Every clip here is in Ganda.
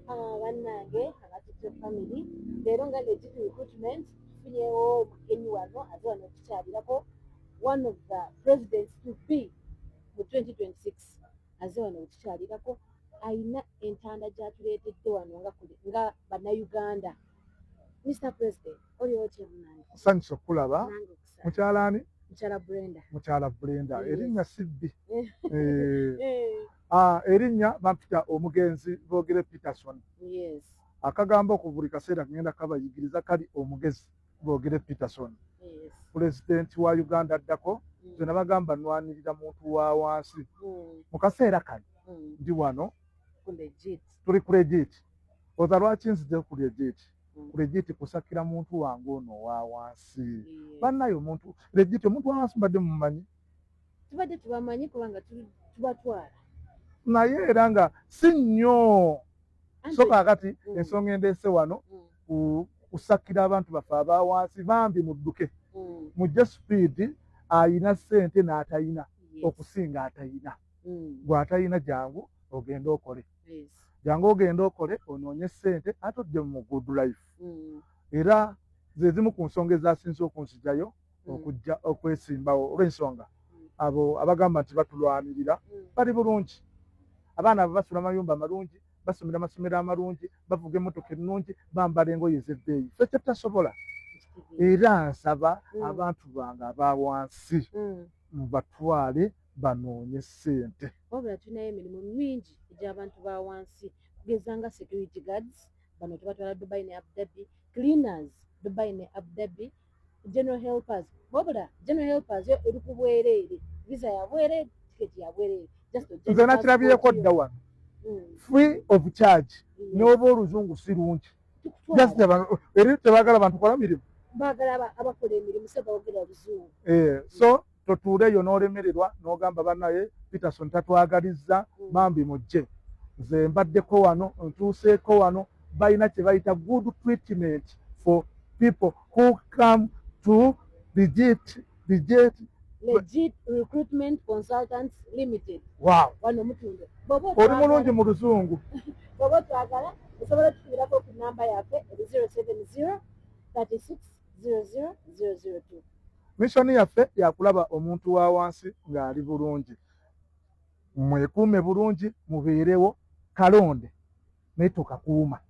Ah, bannange abatutto family, leero nga Legit Recruitment tufunyewo omugenyi wano, aze wano okukyalirako one of the presidents to be mu 2026. Aze wano okukyalirako, ayina entanda gy'atuleetedde wano nga Bannayuganda. Mr President, oli otya munange? Nsanyusa okulaba. Nange okusaba. Mukyala ani? Mukyala Brenda. Mukyala Brenda. Yes. Erinnya sibbi. Eh, Erinnya bampita omugenzi Boogere Peterson. Akagambo ku buli kaseera ngenda kabayigiriza kali omugezi Boogere Peterson, pulezidenti wa Uganda addako. Nze nabagamba nwanirira muntu wa wansi. Mu kaseera kano ndi wano. Ku Legit. Tuli ku Legit. Oza lwaki nzije ku Legit? Ku Legit kusakira muntu wange ono owa wansi. Bannaye, omuntu Legit, omuntu wa wansi mbadde mumanyi. Tubadde tubamanyi kubanga tubatwala. Naye era nga si nnyo. So kaakati ensonga endeese wano kusakira abantu baffe aba wansi. Bambi mudduke, mujje speed. Ayina ssente n'atayina okusinga atayina. Gwe atayina, jangu ogende okole. Jangu ogende okole, onoonye ssente ate ojje mu good life. Era ze zimu ku nsonga ezasinze okunzijayo okujja okwesimbawo, olw'ensonga abo abagamba nti batulwanirira bali bulungi. Abaana abo basula amayumba amalungi, basomera amasomero amalungi, bavuga emmotoka ennungi, bambala engoye ez'ebbeeyi. Ffe kyetutasobola. Era nsaba abantu bange aba wansi mubatwale banoonye ssente. Wabula tulinayo emirimu mingi egy'abantu ba wansi, kugeza nga security guards, bano tubatwala Dubai ne Abu Dhabi, cleaners Dubai ne Abu Dhabi, general helpers. Wabula general helpers yo eri ku bwereere, visa ya bwereere, tiketi ya bwereere, just ojja Nze ne nakirabyeko passport yo. Dda wano free of charge. N'oba oluzungu si lungi, Tukutwala. just eri tebaagala bantu kola mirimu. Baagala abakola emirimu se boogera oluzungu. Eh, so totuuleeyo n'olemererwa n'ogamba bannaye Peterson tatwagalizza. Bambi mujje. Nze mbaddeko wano, ntuuseeko wano, balina kye bayita good treatment for people who come to Legit, Legit. Legit Recruitment Consultants Limited. Wano Mutundwe. Bw'oba Oli mulungi mu luzungu. Bw'oba otwagala, osobola otukubirako ku namba yaffe eri 070 36 00 002. Mission yaffe yakulaba omuntu wa wansi ng'ali bulungi. Mwekuume bulungi, mubeerewo. Kalonde naye tokakuuma,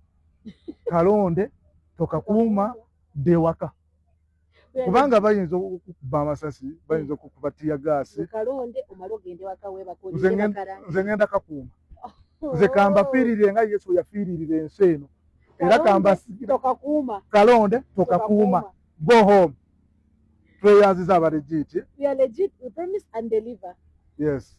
kalonde tokakuuma, dde waka, kubanga bayinza okukuba amasasi, bayinza okukuba teargas. Kalonde omale ogende waka weebaka. Nze ngenda kakuuma. Nze kambafiirire nga Yesu yafiiririra ensi eno. Era kambasigira. Tokakuuma. Kalonde tokakuuma, go home. Tweyanziza aba Legit. We are legit, we promise and deliver. Yes.